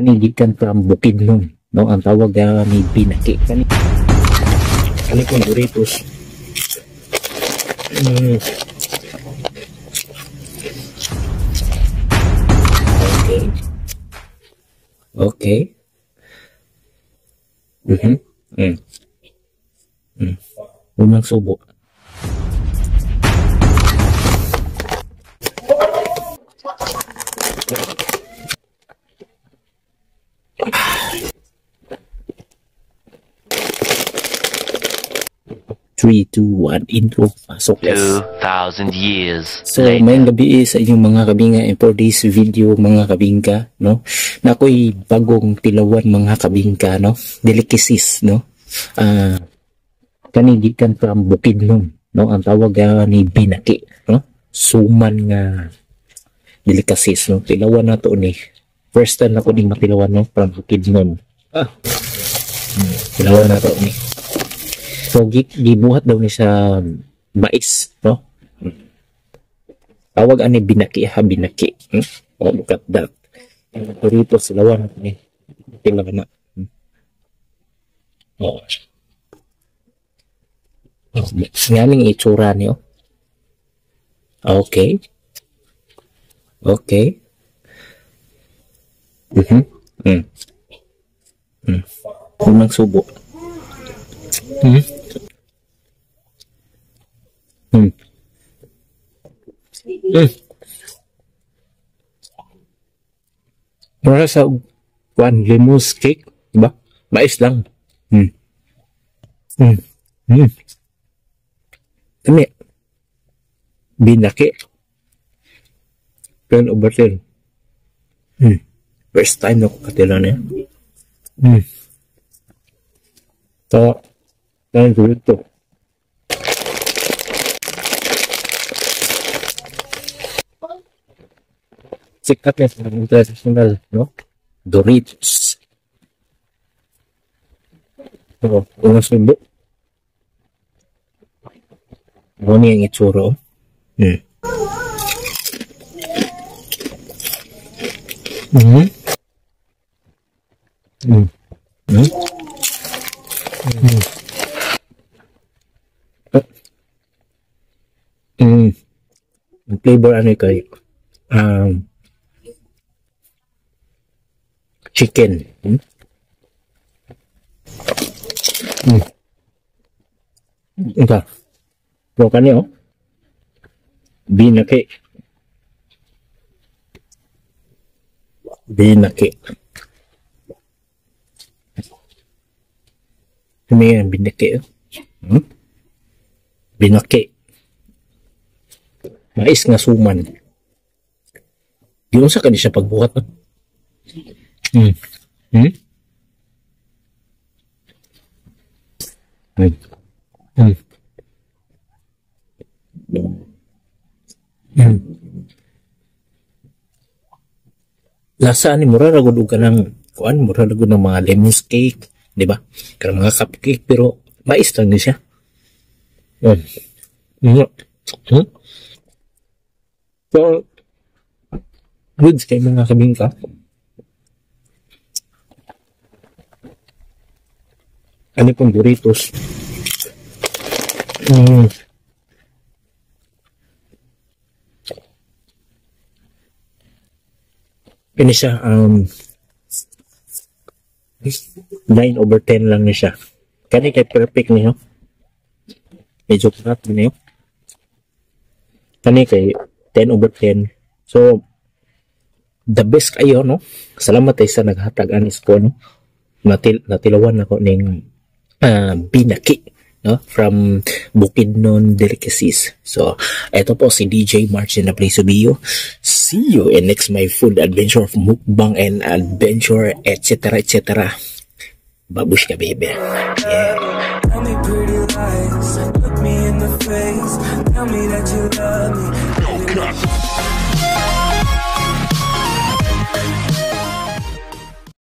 Kani gikan from Bukidnon, no? Ang tawag ni Binaki. Kani kani kong Doritos. Okay. Okay. Unang subo. Three, two, one, intro, pasok. 2,000 years So, later. Maayong gabi sa inyong mga kabinga, and for this video mga kabingka, no? Na ako'y bagong tilawan mga kabingka, no? Delicacies, no? Kani gikan from Bukidnon, no? Ang tawag ni Binaki, no? Suman nga delicacies, no? Tilawan na to ni. First time ako ning matilawan, no? From Bukidnon. Tilawan na to ni. So, gibuhat daw ni sa mais, no? Tawag ani Binaki, ha, Binaki. Oh, look at that. Dito sila ni. Tingnan na. Oh. Oh, nganing itsura niyo. Okay. Okay. Unang subo. Mura sa kuan lemon cake, diba? Mais lang. Kami Binaki. 10 over 10. First time ako katila niya. So, dahil dito. Sikat niya sa international, no? Doritos. So, unang subo. Ano niya ang itsura, oh? Ang flavor ano kay chicken. Ito. Pero kani, oh. Binaki. Binaki. Ano yan? Binaki, oh. Binaki. Mais nga suman. Di unsa ka di siya pagbuhat, no? Lasa ni mura ra gud og kanang kuan, mura ra gud ng mga lemon cake, di ba? Kanang mga cupcake, pero mais lang ni siya. So, goods kay mga kabingka. Ano pong Doritos? Ini siya, 9 over 10 lang ni siya. Kani kay perfect niyo. Medyo crap niyo. Kani kay 10 over 10. So, the best kayo, no? Salamat ay sa naghatag anis ko, no? Natilawan ako ning Binaki, no? From Bukidnon Delicacies. So, eto po si DJ March in the place to be you. See you in next my food adventure of mukbang and adventure, etc., etc. Babushka, baby. Yeah. Tell me pretty lies, look me in the face, tell me that you love me. No cut.